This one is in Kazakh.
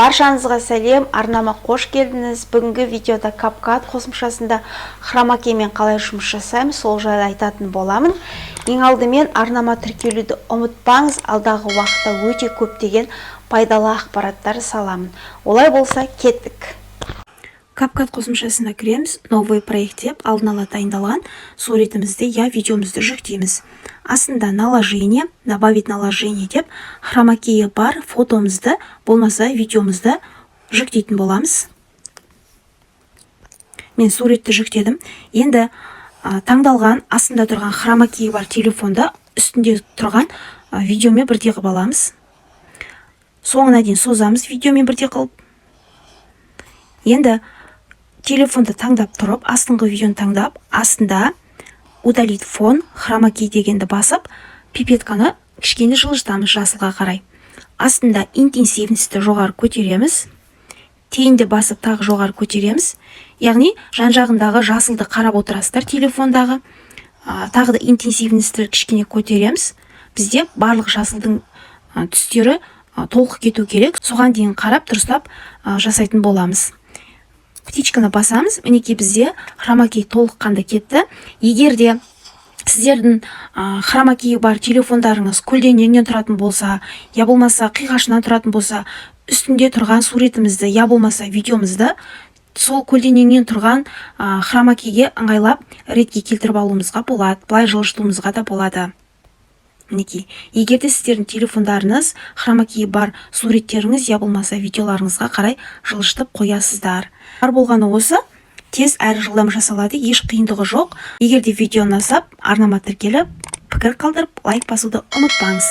Баршаңызға сәлем! Арнама қош келдіңіз! Бүгінгі видеода CapCut қосымшасында хромакеймен қалай жұмыс жасаймыз, сол жайлы айтатын боламын. Ең алдымен арнама тіркелуді ұмытпаңыз, алдағы уақытта өте көптеген пайдалы ақпараттар саламын. Олай болса, кеттік! CapCut қосымшасына кіреміз, «Новый проект» деп, алдын ала дайындалған суретімізді я видеомызды жүктейміз. Астында «Наложение», «Добавить наложение» деп, хромакейі бар фотомызды болмаса видеомызды жүктейтін боламыз. Мен суретті жүктедім. Енді таңдалған астында тұрған хромакейі бар телефонды үстінде тұрған видеомен бірдей қылып аламыз. Соңына дейін созамыз видеомен бірдей қылып. Енді телефонды таңдап тұрып, астыңғы видеоны таңдап, астында «Удалить фон хромакей» дегенді басып, пипетканы кішкене жылжытамыз жасылға қарай. Астында интенсивностьті жоғары көтереміз, теньді басып, тағы жоғары көтереміз. Яғни жан жағындағы жасылды қарап отырасыздар телефондағы. Тағы да интенсивностьті кішкене көтереміз. Бізде барлық жасылдың түстері толық кету керек. Соған дейін қарап, дұрыстап жасайтын боламыз. Птичканы басамыз. Мінекей, бізде хромакей толыққанды кетті. Егер де сіздердің хромакейі бар телефондарыңыз көлденеңнен тұратын болса, я болмаса қиғашынан тұратын болса, үстінде тұрған суретімізді я болмаса видеомызды сол көлденеңнен тұрған хромакейге ыңғайлап, ретке келтіріп алуымызға болады. Былай жылжытуымызға да болады. Мінекей, егер де сіздердің телефондарыңыз хромакейі бар суреттеріңіз я болмаса видеоларыңызға қарай жылжытып қоясыздар. Бар болғаны осы. Тез әрі жылдам жасалады, еш қиындығы жоқ. Егер де видео ұнаса, арнама тіркеліп, пікір қалдырып, лайк басуды ұмытпаңыз.